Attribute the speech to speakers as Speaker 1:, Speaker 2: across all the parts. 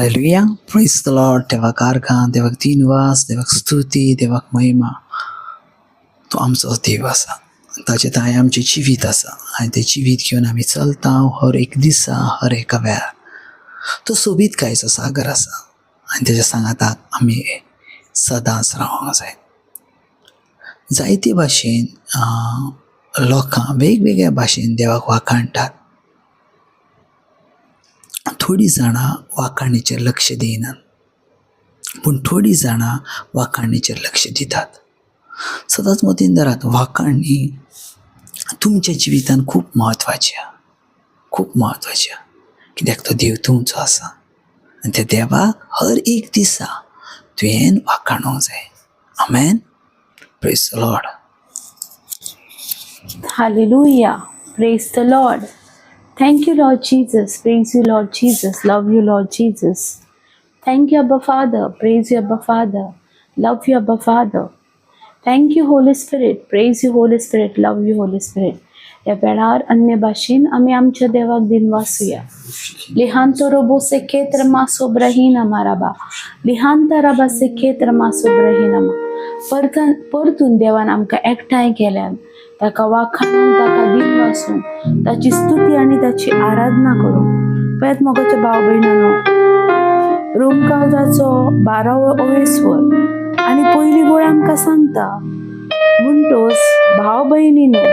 Speaker 1: Hallelujah, प्रेज the Lord. देवाक आर्गां, देवाक दिनवास, देवाक स्तुती, देवाक महिमा. तो आमचो देव आसा, ताचे ताय आमचें जिवीत आसा आनी तें जिवीत घेवन आमी चलता हर एक दिसा, हर एका वेळार. तो सोबीतकायेचो सागर आसा आनी तेज्या सांगाताक आमी सदांच रावंक जाय. जायते भाशेन लोकां वेगवेगळ्या भाशेन देवाक वाखाणटात. थोडीं जाणां वाखाणीचेर लक्ष दिनात, पूण थोडीं जाणां वाखाणीचेर लक्ष दितात. सदांच मतीन धरात, वाखाणी तुमच्या जिवितान खूब म्हत्वाची आहा, खूब म्हत्वाची आहा. कित्याक तो देव तुमचो आसा आनी त्या देवाक हर एक दिसा तुवें वाखाणूंक जाय. आमेन. Praise the Lord.
Speaker 2: Hallelujah. Praise the Lord. Thank you, Lord Jesus. Praise you, Lord Jesus. Love you, Lord Jesus. Thank you, Abba Father. Praise you, Abba Father. Love you, Abba Father. Thank you, Holy Spirit. Praise you, Holy Spirit. Love you, Holy Spirit. ह्या वेळार अन्य भाशेन आमी आमच्या देवाक दिनवासूया. लिहांतो robo से खेत्र मा सोब्रहीना माराबा लिहांता राबा से खेत्र मा सोब्रहीना मा. परतन परतून देवान आमकां एकठांय केल्यान ताका वाखाणून, ताका दिनवासून, ताची स्तुती आनी ताची आराधना करूंक. पळयात मोगाच्या भाव भयणांनो, रोमकावजाचो 12वो अवेस्वर आनी पयली वळ आमकां सांगता, म्हणटोच भाव भयणीनो,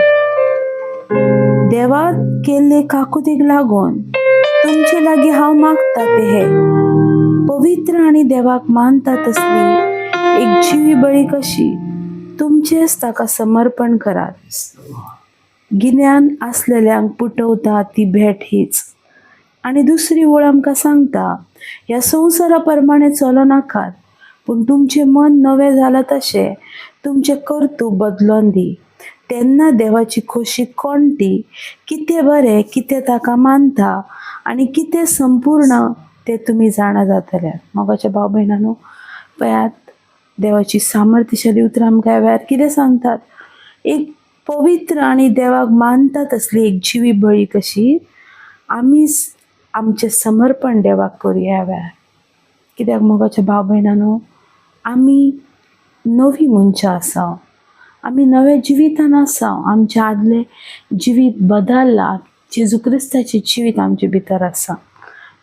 Speaker 2: देवाक केल्ले काकुतीक लागून तुमचे लागीं हांव मागता ते हे पवित्र आनी देवाक मानता तसली एक जिवी बळी कशी तुमचेच ताका समर्पण करात. गिन्यान आसलेल्यांक पुटवता ती भेट हीच. आनी दुसरी वळ आमकां सांगता, ह्या संवसारा प्रमाणे चलो नाकात, पूण तुमचें मन नवें जालां तशें तुमचें कर्तूब बदलोन दी. तेन्ना देवाची खोशी कोण ती, कितें बरें, कितें ताका मानता आनी कितें संपूर्ण तें तुमी जाणा जातले. मोगाच्या भाव भयणांनो, पळयात देवाची सामर्थ्यशाली उतरां आमकां ह्या वेळार कितें सांगतात. एक पवित्र आनी देवाक मानता तसली एक जिवी बळी कशी आमी आमचें समर्पण देवाक करुया ह्या वेळार. कित्याक मोगाच्या भाव भयणांनो, आमी नवी मनशां आसा, आमी नव्या जिवितान आसा. आमचें आदलें जिवीत बदल्लां, जेजू क्रिस्ताचें जिवीत आमचे भितर आसा.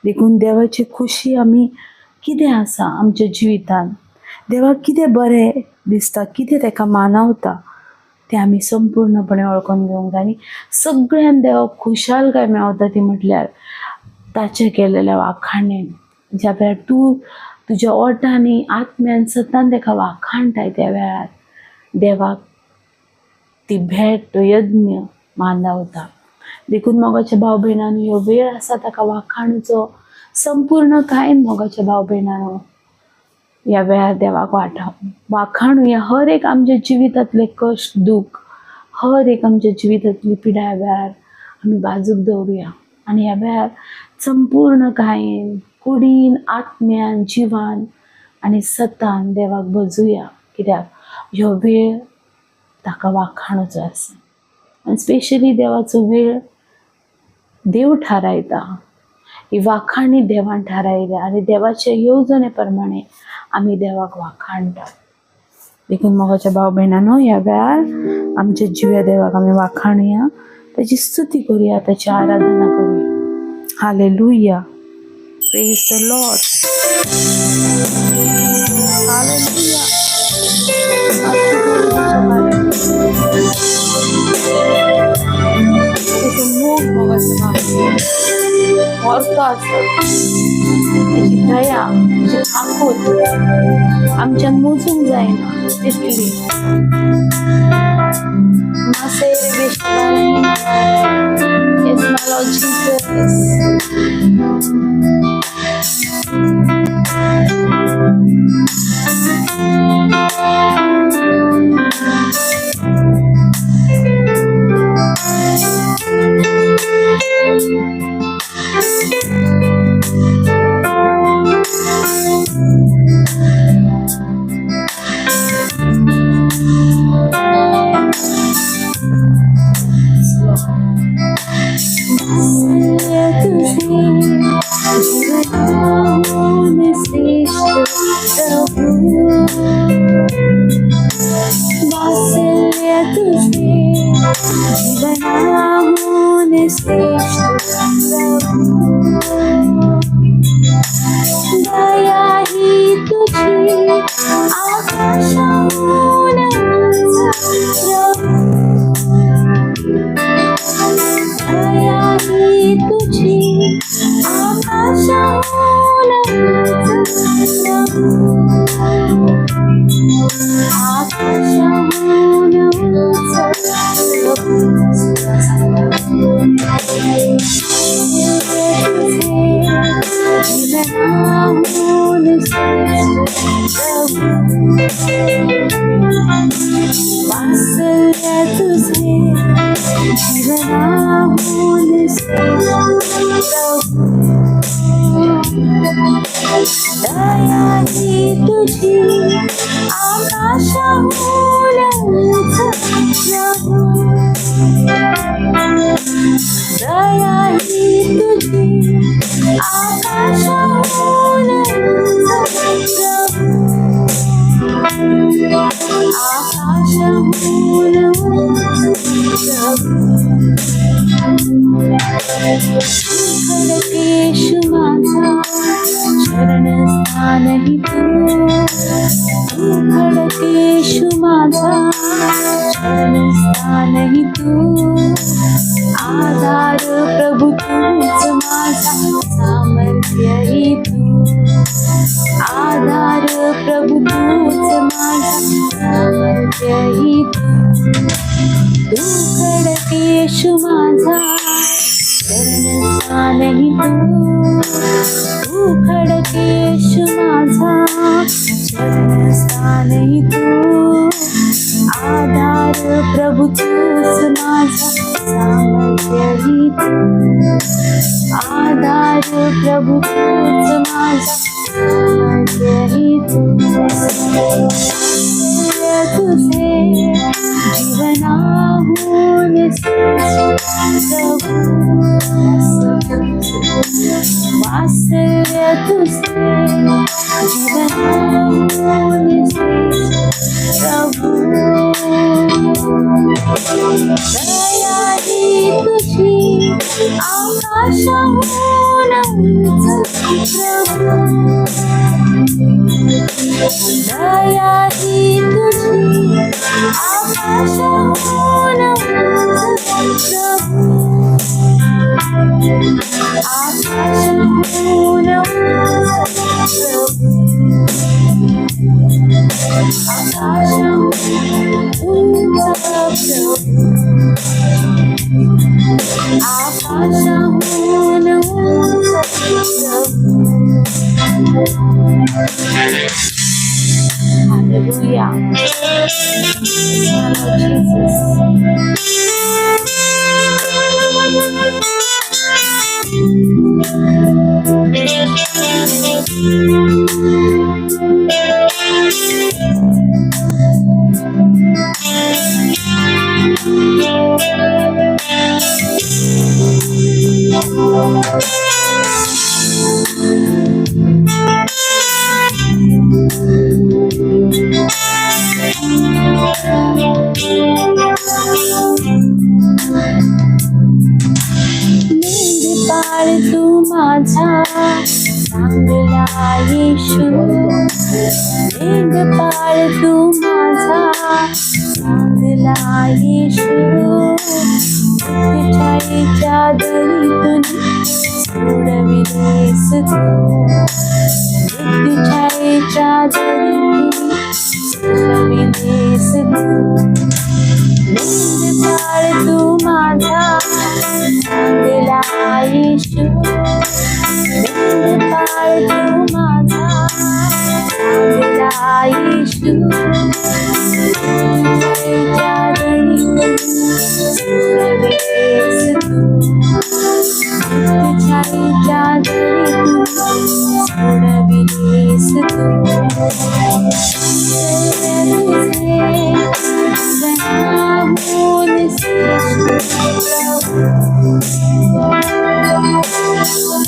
Speaker 2: देखून देवाची खोशी आमी कितें आसा आमच्या जिवितान, देवाक कितें बरें दिसता, कितें ताका मानवता तें आमी संपूर्णपणे वळखून घेवंक जाय. आनी सगळ्यान देवाक खुशालकाय मेवता ती म्हटल्यार ताचें केलेल्या वाखाणेन. ज्या वेळार तूं तुज्या ओठांनी आत्म्यान सतान ताका वाखाणटाय त्या वेळार देवाक ती भेट, तो यज्ञ मानवता. देखून मोगाच्या भाव भयणांनो, ह्यो वेळ आसा ताका वाखाणचो संपूर्ण कायन. मोगाच्या भाव भयणांनो, ह्या वेळार देवाक वाखाणुया. हर एक आमच्या जिवितांतले कश्ट, दूख, हर एक आमच्या जिवितांतली पिडा ह्या वेळार आमी बाजूक दवरुया आनी ह्या वेळार संपूर्ण कायेन, कुडीन, आत्म्यान, जिवान आनी सतान देवाक भजुया. कित्याक ह्यो वेळ ताका वाखाणूचो आसा. आनी स्पेशली देवाचो वेळ देव थारायता, ही वाखाणी देवान थारायल्या आनी देवाचे येवजणे प्रमाणे आमी देवाक वाखाणटा. देखून मोगाच्या भाव भयणांनो, ह्या वेळार आमच्या जिव्या देवाक आमी वाखाणुया, ताची स्तुती करुया, ताची आराधना करुया. Hallelujah. Praise the Lord. Hallelujah. ताचो मोग मोगाचो भाव सारको आसा. ताची दया, ताची काकूत आमच्यान मोजूंक जायना तितली. Yes, my Lord Jesus. तुझे जीवनाहून श्रेष्ठ प्रभू. दया ही तुझी आकाशाहून उंच प्रभू. दया ही तुझी आकाशाहून उंच प्रभू. आकाशाहून उंच प्रभू. तुझे जीवनाहून श्रेष्ठ प्रभू. वात्सल्य तुझे जीवनाहून श्रेष्ठ प्रभू. दया ही तुझी आकाशाहून उंच प्रभू. दया ही तुझी आकाशाहून उंच प्रभू. आकाशाहून उंच प्रभू. खडकेश माझा शरणस्थान ही तू. तू खडकेश माझा शरणस्थान ही तू. आधार प्रभू तूच माझा, सामर्थ्य ही तू. आधार प्रभू तूच माझा, सामर्थ्य ही तू. तू खडकेश माझा शरणस्थान ही तू. तू खडकेश माझा शरणस्थान ही तू. आधार प्रभू तूच माझा, सामर्थ्य ही तू. आधार प्रभू तूच माझा, सामर्थ्य ही तू. तुझे जीवनाहून श्रेष्ठ प्रभू. वात्सल्य तुझे जीवनाहून श्रेष्ठ प्रभू. दया ही तुझी आकाशाहून उंच प्रभू. दया ही तुझी आकाशाहून उंच प्रभू. आकाशाहून उंच प्रभू. आकाशाहून उंच प्रभू. आकाशाहून उंच प्रभू. Hallelujah. Lord Jesus. मेंढपाळ तू माझा चांगला येशू. मेंढपाळ तू माझा चांगला येशू. मृत्यूछायेच्या दरीतून सोडविलेस तू. मृत्यूछायेच्या दरीतून सोडविलेस तू. मेंढपाळ तू माझा चांगला येशू. मेंढपाळ तू माझा चांगला येशू. मृत्यूछायेच्या दरीतून सोडविलेस तू. मृत्यूछायेच्या दरीतून सोडविलेस तू. तुझे जीवनाहून श्रेष्ठ प्रभू.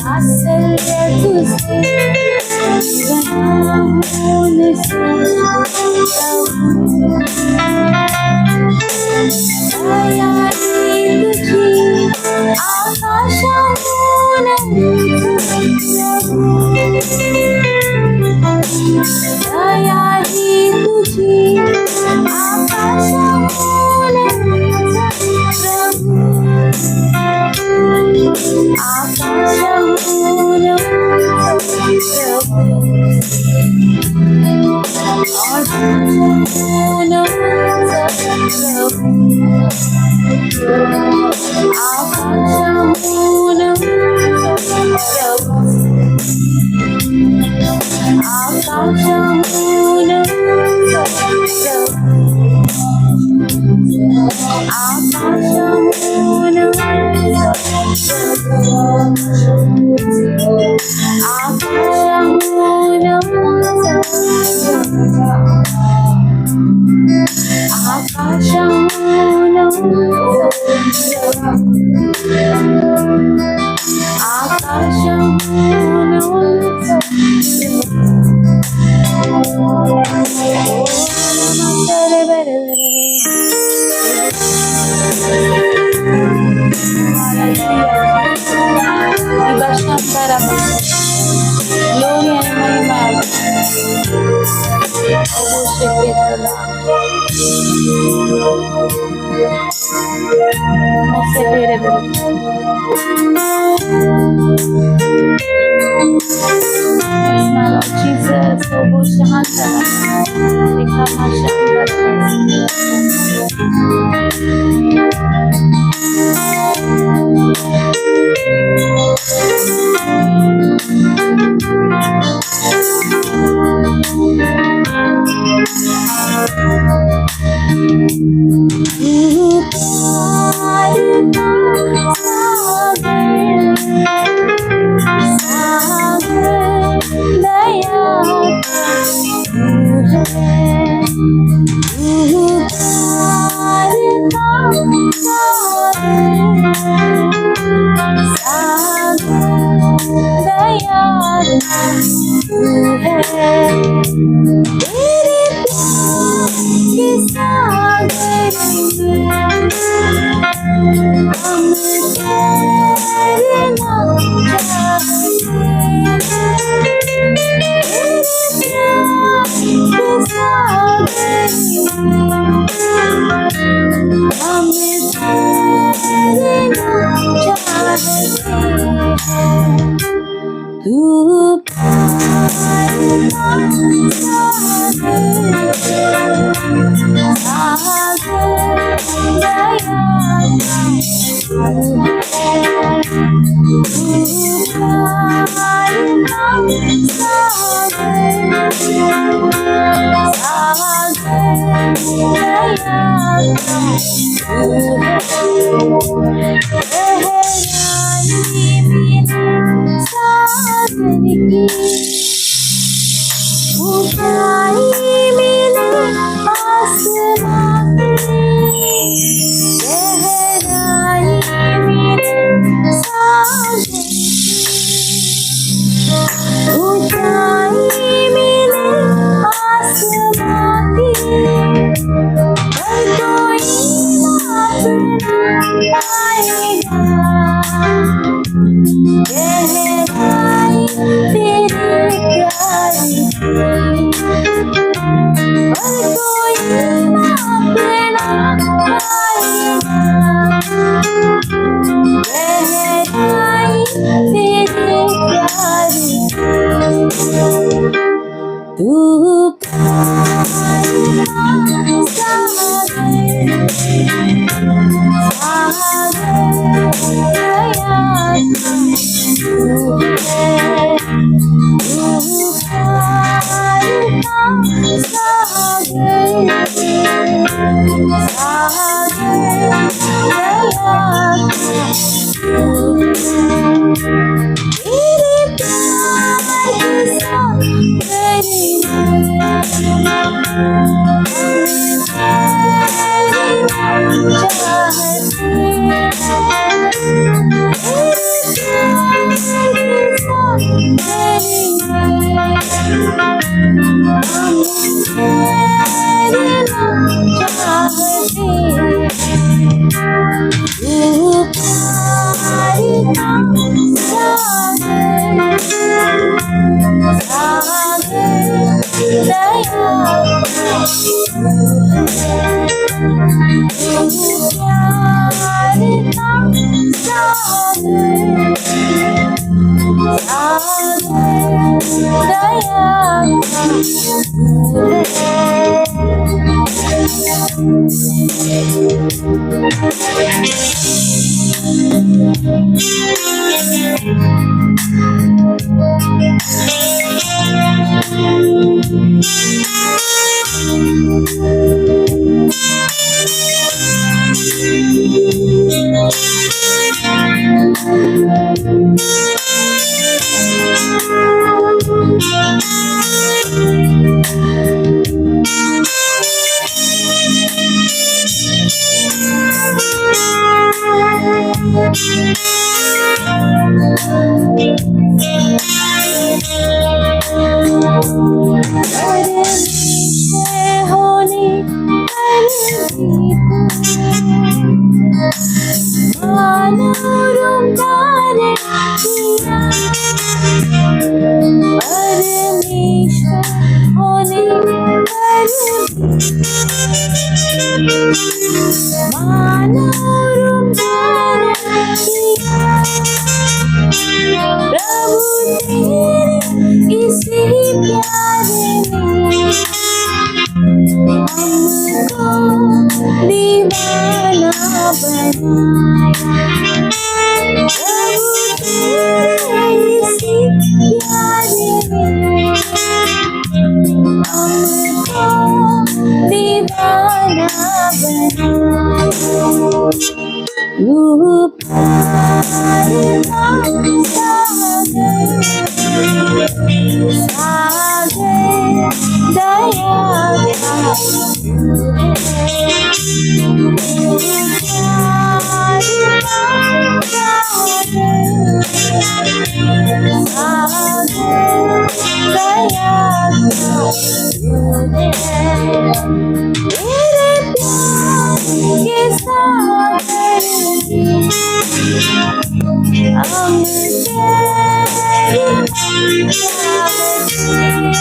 Speaker 2: वात्सल्य तुझे जीवनाहून श्रेष्ठ प्रभू. आकाशाहून उंच प्रभू, दया ही तुझी आकाशाहून उंच प्रभू, आकाशाहून उंच प्रभू, आकाशाहून उंच प्रभू, आकाशाहून उंच प्रभू, आकाशाहून उंच प्रभू, आकाशाहून उंच प्रभू, आकाशाहून उंच प्रभू, आकाशाहून उंच प्रभू, आकाशाहून उंच प्रभू. ग्लोरी आणि महिमा Yes, my Lord Jesus. तू प्यार का सागर, सागर दया का तू है। तू प्यार का सागर, सागर दया का तू है। तेरे प्यार के सागर में हम तैरना चाहते हैं। तेरे प्यार के सागर में हम तैरना चाहते हैं। तू प्यार का सागर, सागर दया का तू है। तू प्यार का सागर, सागर दया का तू है। गहराई मिले सागर की, ऊंचाई मिले आसमां की, गहराई मिले सागर की, ऊंचाई मिले आसमां की, पर कोई नाप ना पाएगा गहराई तेरे प्यार की, पर कोई नाप ना पाएगा गहराई तेरे प्यार की। तू प्यार का सागर, सागर दया का तू है। तू प्यार का सागर, सागर दया का तू है। तेरे प्यार के सागर में हम तैरना चाहते हैं। तेरे प्यार के सागर में हम तैरना चाहते हैं। तू प्यार सागर दया का तू है। परमेश्वर होने पर भी तू मानव रूप धारण किया। परमेश्वर होने पर भी मानव रूप धारण किया। प्रभु तेरे इसी प्यार ने हमको दीवाना बनाया। प्रभु तेरे इसी प्यार ने हमको दीवाना बनाया। तू प्यार का सागर, सागर दया का तू है। तू प्यार का सागर, सागर दया का तू है। तेरे प्यार के सागर में हम तेरे चाहते। तेरे प्यार के सागर में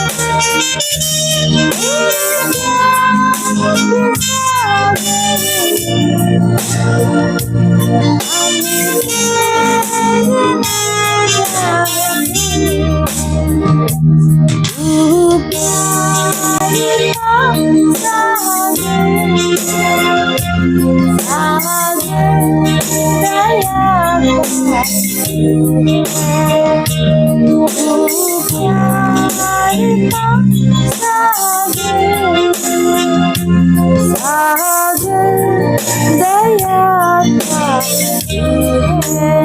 Speaker 2: हम तेरे चाहते। तू प्यार का सागर, सागर दया का तू है। तू प्यार का सागर, सागर दया का तू है।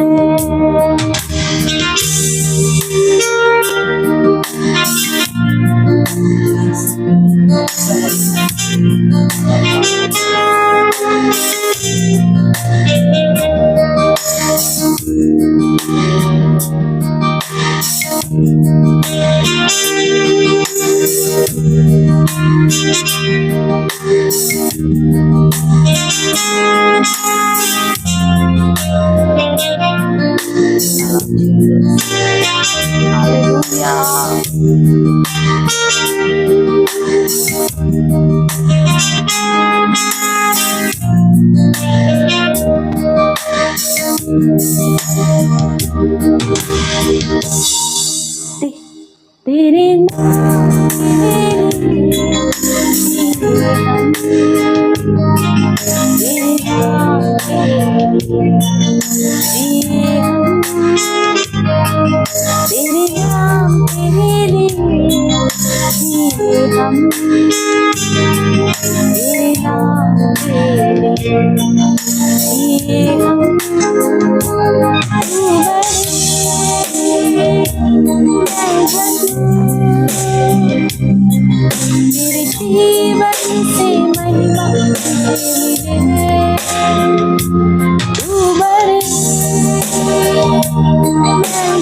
Speaker 2: Jesus. Hallelujah. तेरे नाम तेरे लिए हम, तेरे नाम तेरे लिए हम, तेरे नाम तेरे लिए जिए हम, तेरे नाम तेरे लिए हम। तू बड़े मैं घटूं, मेरे जीवन से महिमा तुझे मिले। तू बड़े मैं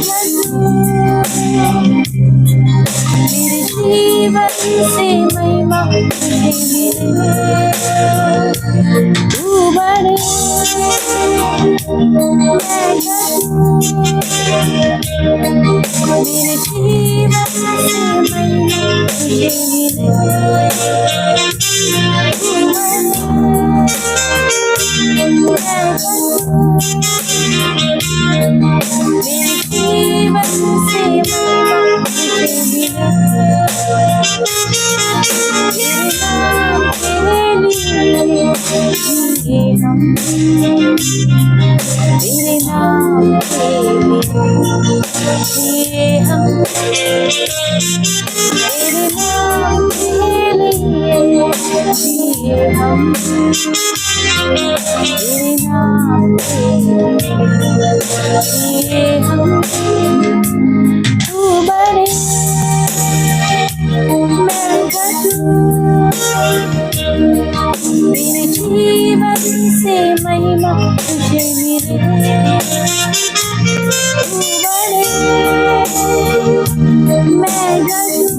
Speaker 2: घटूं, मेरे जीवन से महिमा तुझे मिले। तू बड़े मैं घटूं, मेरे जीवन से महिमा तुझे मिले। तू बड़े मैं घटूं, जिए हम, तेरे नाम के लिए जिए हम, तेरे नाम के लिए जिए हम, तेरे नाम के लिए जिए हम। तू बड़े मैं घटूं, तेरे जीवन से महिमा तुझे मिले। तू बड़े मैं घटूं,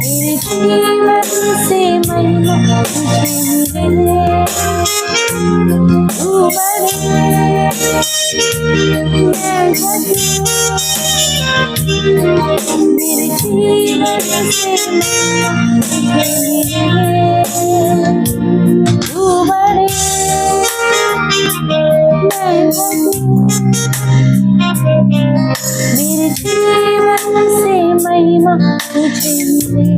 Speaker 2: तेरे जीवन से महिमा तुझे मिले। तू बड़े मैं घटूं, मेरे जीवन से महिमा तुझे मिले। तू बड़े मैं घटूं, मेरे जीवन से महिमा तुझे मिले।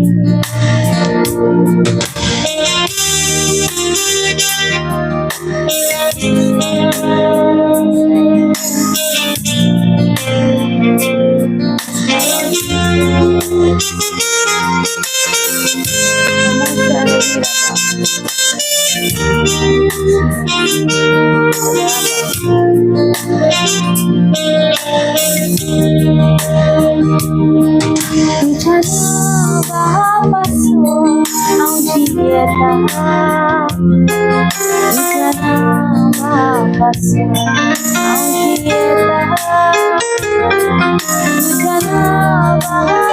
Speaker 2: तुझ्या नावापासून हांव जियेता, तुझ्या नावापासून हांव जियेता, तुझ्या नावापासून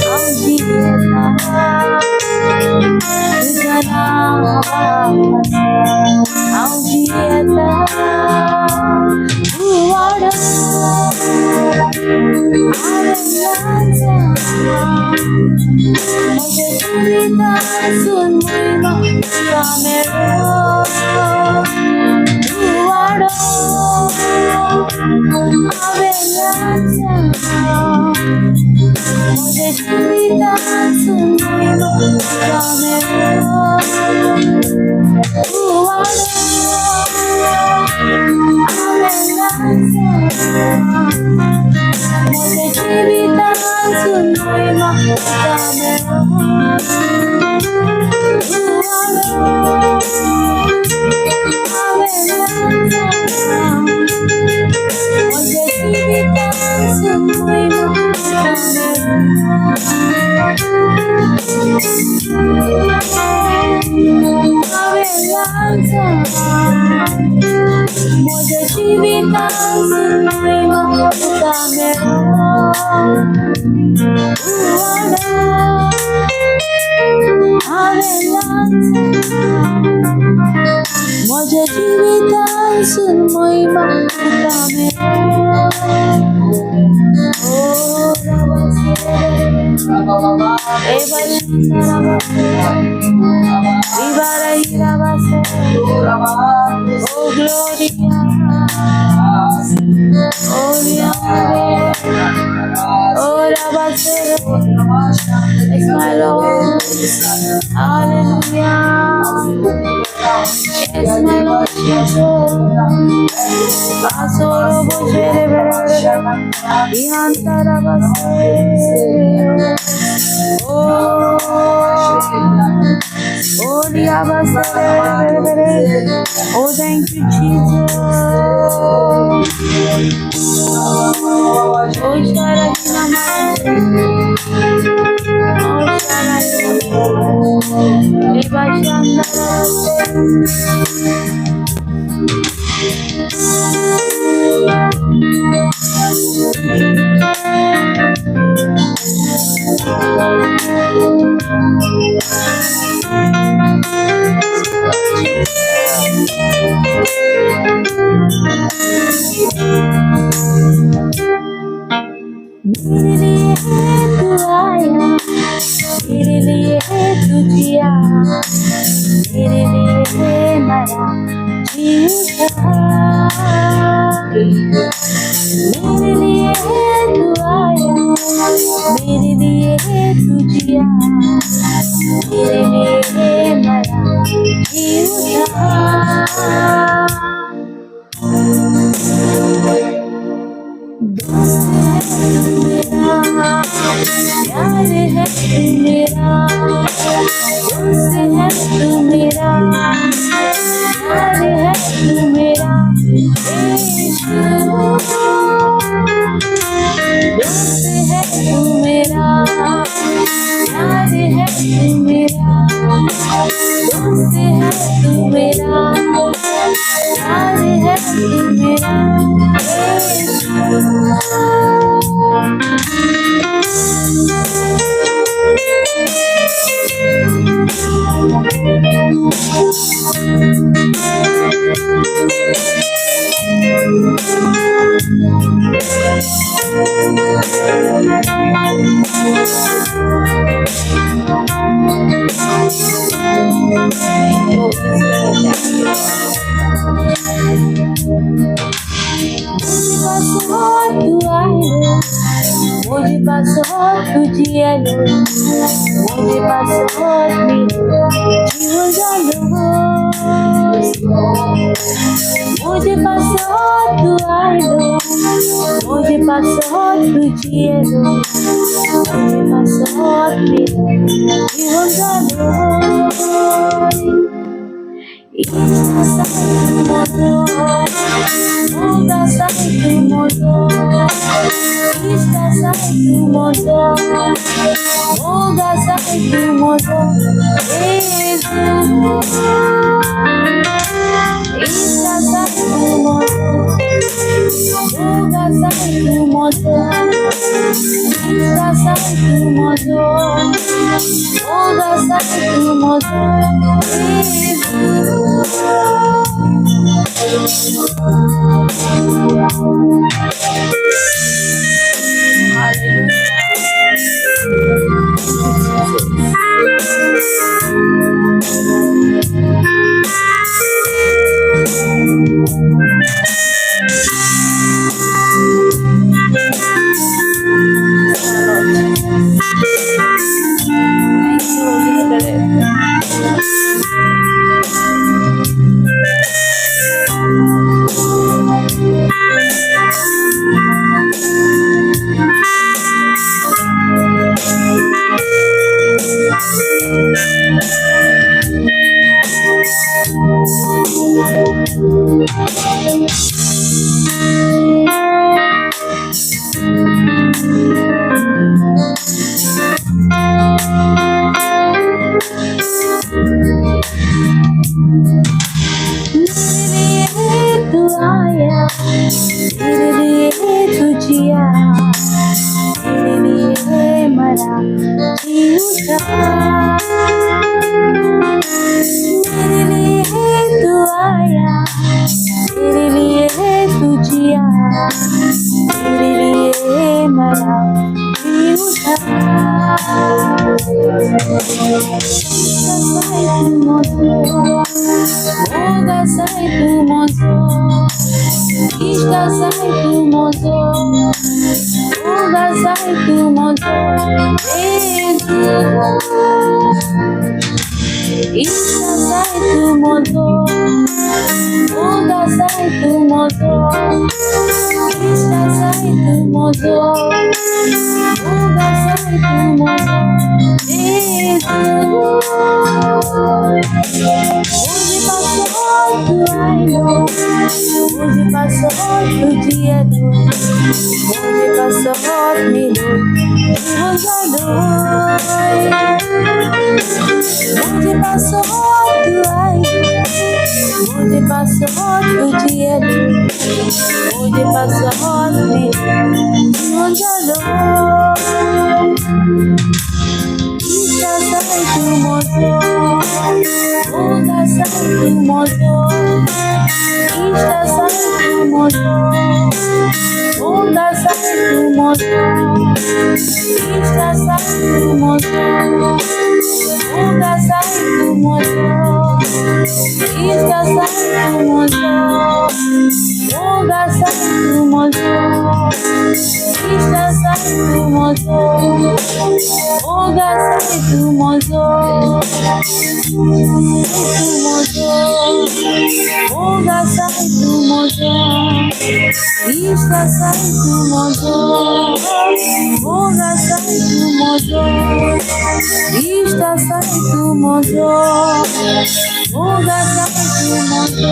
Speaker 2: हांव जियेता, तुझ्या नावापासून हांव जियेता। तूं वाडो म्हज्या जिवितासून महिमा तुका मेळो। तूं वाडो हांवें म्हज्या जिवितासून महिमा तुका मेळो। तूं वाडो हांवें म्हज्या जिवितासून महिमा तुका मेळो। तूं वाडो हांवें म्हज्या जिवितासून महिमा तुका मेळो। हांवें म्हज्या जिवितासून महिमा तुका मेळो। तूं वाडो हांवें म्हज्या जिवितासून महिमा तुका मेळो। ओ Oh gloria, oh Yahweh, oh Rabasere, it's my Lord, hallelujah, yes my Lord Jesus, Asoro boshere bere bere, Ihanta Rabasere, oh, oh Rabasere bere bere, oh thank you Jesus. Oh Sharahina Oh Sharahina Libashandara. मेरे लिए तू आया, मेरे लिए तू जिया, मेरे लिए मरा जी उठा। मेरे लिए तू आया, मेरे लिए तू जिया, तेरे लिए मरा जी उठा। दोस्त है तू मेरा, प्यार है तू मेरा, दोस्त है तू मेरा, प्यार है तू मेरा यीशु। दोस्त है तू मेरा, प्यार है तू मेरा, दोस्त है तू मेरा, प्यार है तू मेरा यीशु। मुझे पासो तू आयो, मुझे पासो तू जियलो, मुझे पासो जीव जालो। मुझे पासो तू आयो, मुझे पासो तू जियलो, मुझे पासो जीव जालो। Thank you, Holy Spirit. मेरे लिए तू आया, तेरे लिए तू जिया, तेरे लिए मरा जी उठा। मेरे लिए तू आया, तेरे लिए तू जिया, तेरे लिए मरा जी उठा। मोग आसाय तूं म्हजो, तूं म्हजो, मोग आसाय तूं म्हजो, इश्ट आसाय तूं म्हजो, मोग आसाय तूं म्हजो, इश्ट आसाय तूं म्हजो, मोग आसाय तूं म्हजो.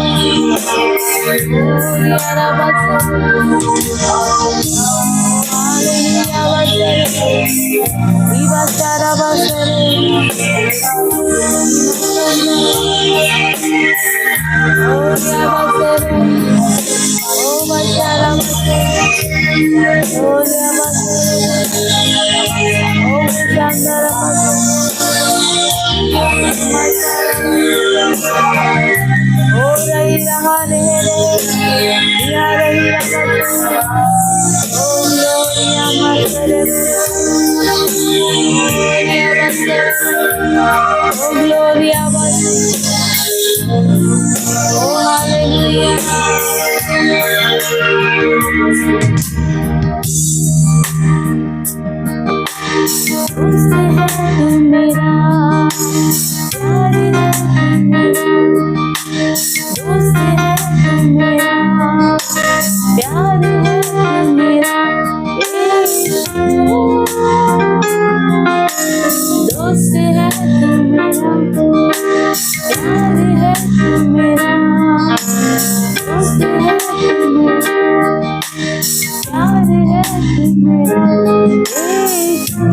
Speaker 2: Oh, gloria, oh, hallelujah. दोस्त है तू मेरा, प्यार है तू मेरा, दोस्त है तू मेरा, प्यार है तू मेरा, यीशु। दोस्त है तू मेरा, प्यार है तू मेरा, दोस्त है तू मेरा, प्यार है तू मेरा, यीशु।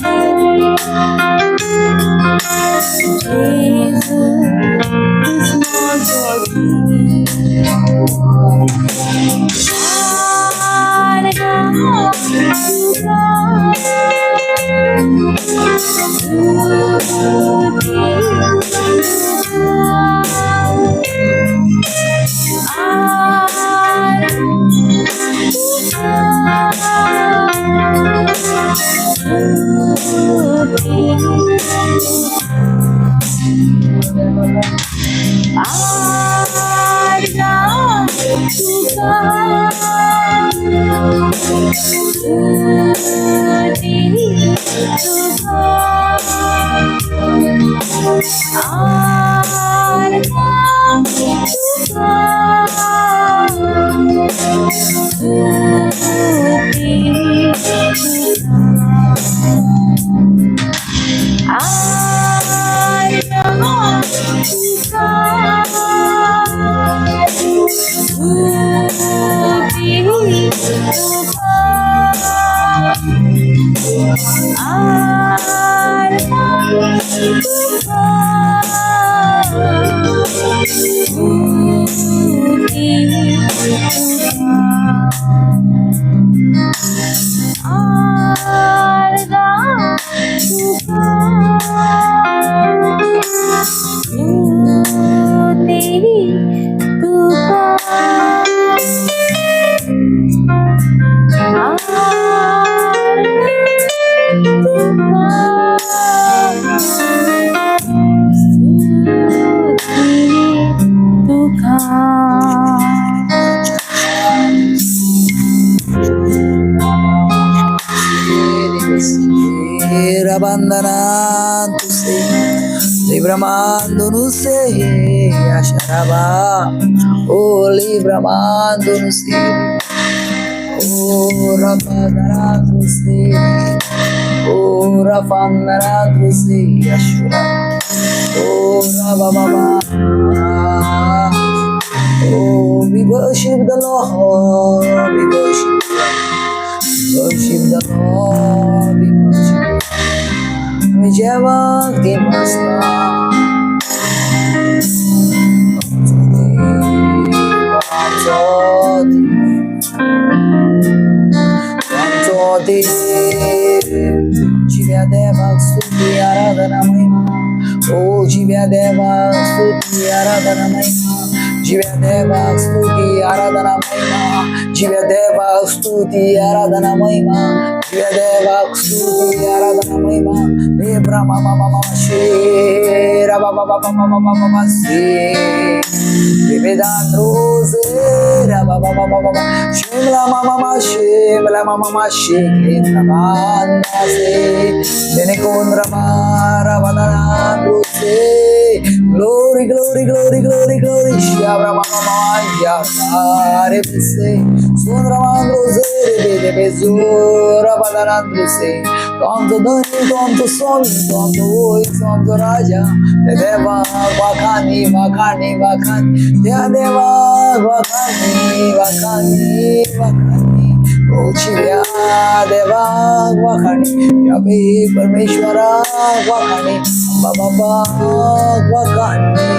Speaker 2: देव. जेजू तूंच म्हजो देव. आर्गां तुका, स्तुती तुका. आर्गां तुका, स्तुती तुका. आर्गां तुका, स्तुती तुका. आर्गां तुका, स्तुती तुका. आर्गां तुका, स्तुती तुका. आर्गां तुका, स्तुती तुका. आर्गां तुका, स्तुती तुका. आर्गां तुका, स्तुती तुका.
Speaker 1: Rabandanantu se, Libramando no sei, Acharabá, oh Libramando no sei, oh Rabandanantu se, oh Rafandanantu se, Ashura, oh Rabababa, oh we worship the Lord, we worship the Lord, worship the Lord, we worship the Lord. आमी जेवाक दिनासता आमचो देव, आमचो देव. जिव्या देवाक स्तुती आराधना महिमा. ओ जिव्या देवाक स्तुती आराधना महिमा. जिव्या देवाक स्तुती आराधना महिमा. जिव्या देवाक स्तुती आराधना महिमा. जिव्या देवाक स्तुती आराधना महिमा. रे ब्रह्मा मामा मामा शे रा बा बा बा बा बा बा बा बा से Rose ra ba ba ba ba ba ba Shimla ma ma ma shimla ma ma ma shikindra banda se Benekundra ma ra ba da se. Glory, glory, glory, glory, glory. Shabra ma ma ma ya re se Sundra mandro se re be be zura ba da se. तो धनी, तो स्वामी, तो होय, तो राजा. त्या देवा वाखाणी वाखाणी वाखाणी. त्या देवा वाखाणी वाखाणी वाखाणी. ओ जिव्या देवा वाखाणी, यावे परमेश्वरा वाखाणी, अंबा बाबा वाखाणी.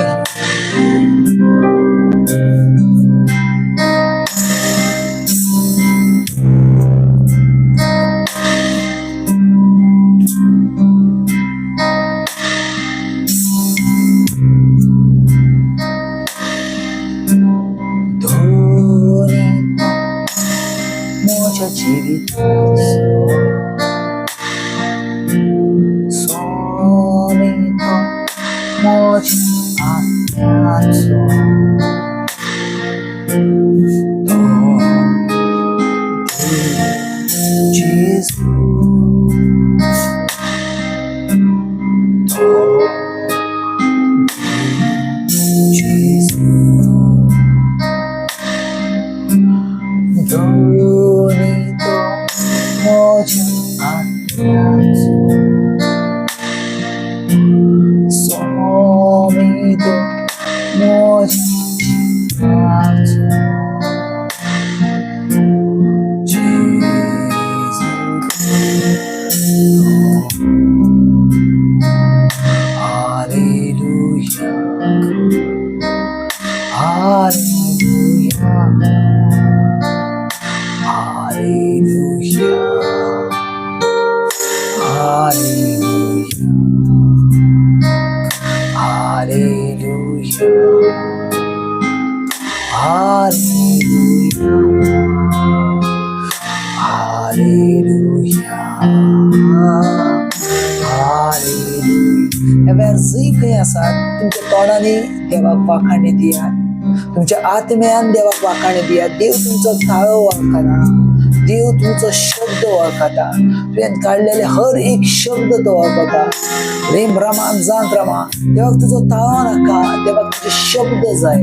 Speaker 1: धनी म्हज्या जिविताचो, स्वामी तो म्हज्या आत्म्याचो. तो जेजू, तो जेजू. धनी तो म्हज्या आत्म्याचो, स्वामी तो म्हज्या जिविताचो. जेजू तो Hallelujah. Hallelujah. Hallelujah. Hallelujah. Hallelujah. Hallelujah. Hallelujah. Hallelujah. ह्या वेळार जंय खंय आसात तुमच्या तोंडांनी देवाक वाखाणी दियात, तुमच्या आत्म्यान देवाक वाखाणी दियात. देव तुमचो ताळो वळखता, देव तुमचो शब्द वळखता, तुवें काडलेले हर एक शब्द तो वळखता. रेम रामान जात रामा, देवाक तुजो ताळो नाका, देवाक तुजे शब्द जाय,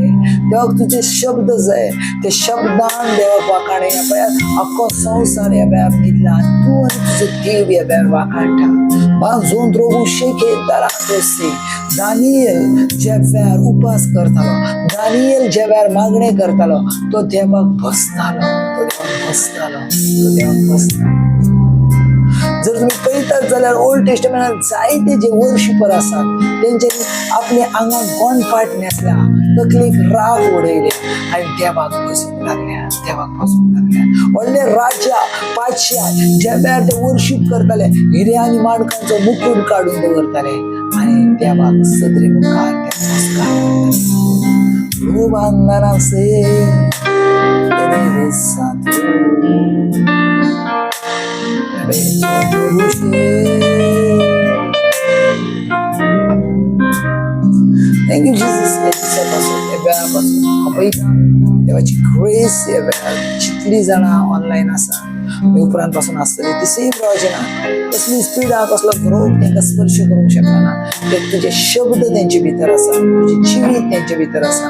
Speaker 1: देवाक तुजे शब्द जाय. ते शब्दान देवाक वाखाणे. ह्या पळयात आख्खो संवसार ह्या वेळार न्हिदला, तूं आनी तुजो देव ह्या वेळार वाखाणटा. दानियल ज्या वेळार उपास करतालो, दानियल ज्या वेळार मागणें करतालो, तो देवाक बसतालो, तो देवाक बसतालो, तो देवाक बसतालो. जर तुम्ही पळयतात जाल्यार ओल्ड टेस्टमेंटात जायते जे वर्शिपर आसात तेंच्यांनी आपल्या आंगाक गोंडपाट न्हेसल्या, तकलेक राग उडयले आनी देवाक बसूंक लागल्या, देवाक बसूंक लागल्या. व्हडले राजा पातशा ज्या वेळार ते वर्शीप करताले, हिरे आनी माणकांचो मुकूट काडून दवरताले आनी देवाक सदरे मुखार ते नमस्कार करताले. Rubandanase, Santo. Thank you Jesus. ह्या दिसा पासून, ह्या वेळा पासून हांव पळयता देवाची ग्रेस ह्या वेळार जितली जाणां ऑनलायन आसा आनी उपरांत पासून आसतली ती सेम रावचे ना. कसली स्पिडा, कसलो रोग तांकां स्पर्श करूंक शकना. ते तुजे शब्द तेंचे भितर आसा, तुजें जिवीत तेंचे भितर आसा.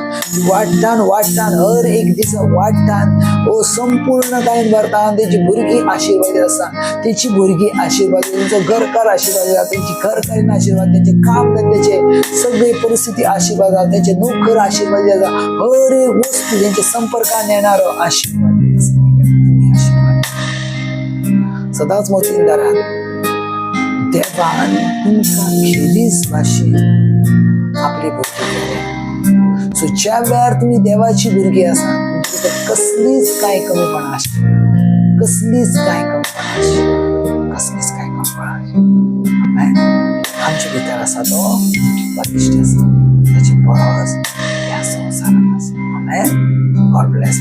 Speaker 1: वाडटान वाडटान हर एक दिसा वाडटान ओ संपूर्णतायेन भरता. तेजी भुरगीं आशिर्वादीत आसा, तेची भुरगीं आशिर्वादीत, तेंचो घरकार आशिर्वादीत आसा, तेंची घरकारीन आशिर्वाद, तेंचे काम धंद्याचे सगळी परिस्थिती आशिर्वाद आसा, तेंचे नोकर आशिर्वादीत आसा, हर एक वस्तू तेंच्या संपर्कान येणारो आशिर्वादीत आसा. तुमी आशिर्वाद सदांच मतीन धरात, देवान तुमकां खेरीज भाशेन आपली भुरगीं केल्या. सो ज्या वेळार तुमी देवाची भुरगीं आसा, तुमचे भितर कसलीच कांय कमीपणां आसना, कसलीच कांय कमीपणां आसना, कसलीच कांय कमीपणां आसना. आमेन. आमचे भितर आसा तो बळिश्ट आसा, ताची परस ह्या संवसारांत आसा. आमेन. God bless.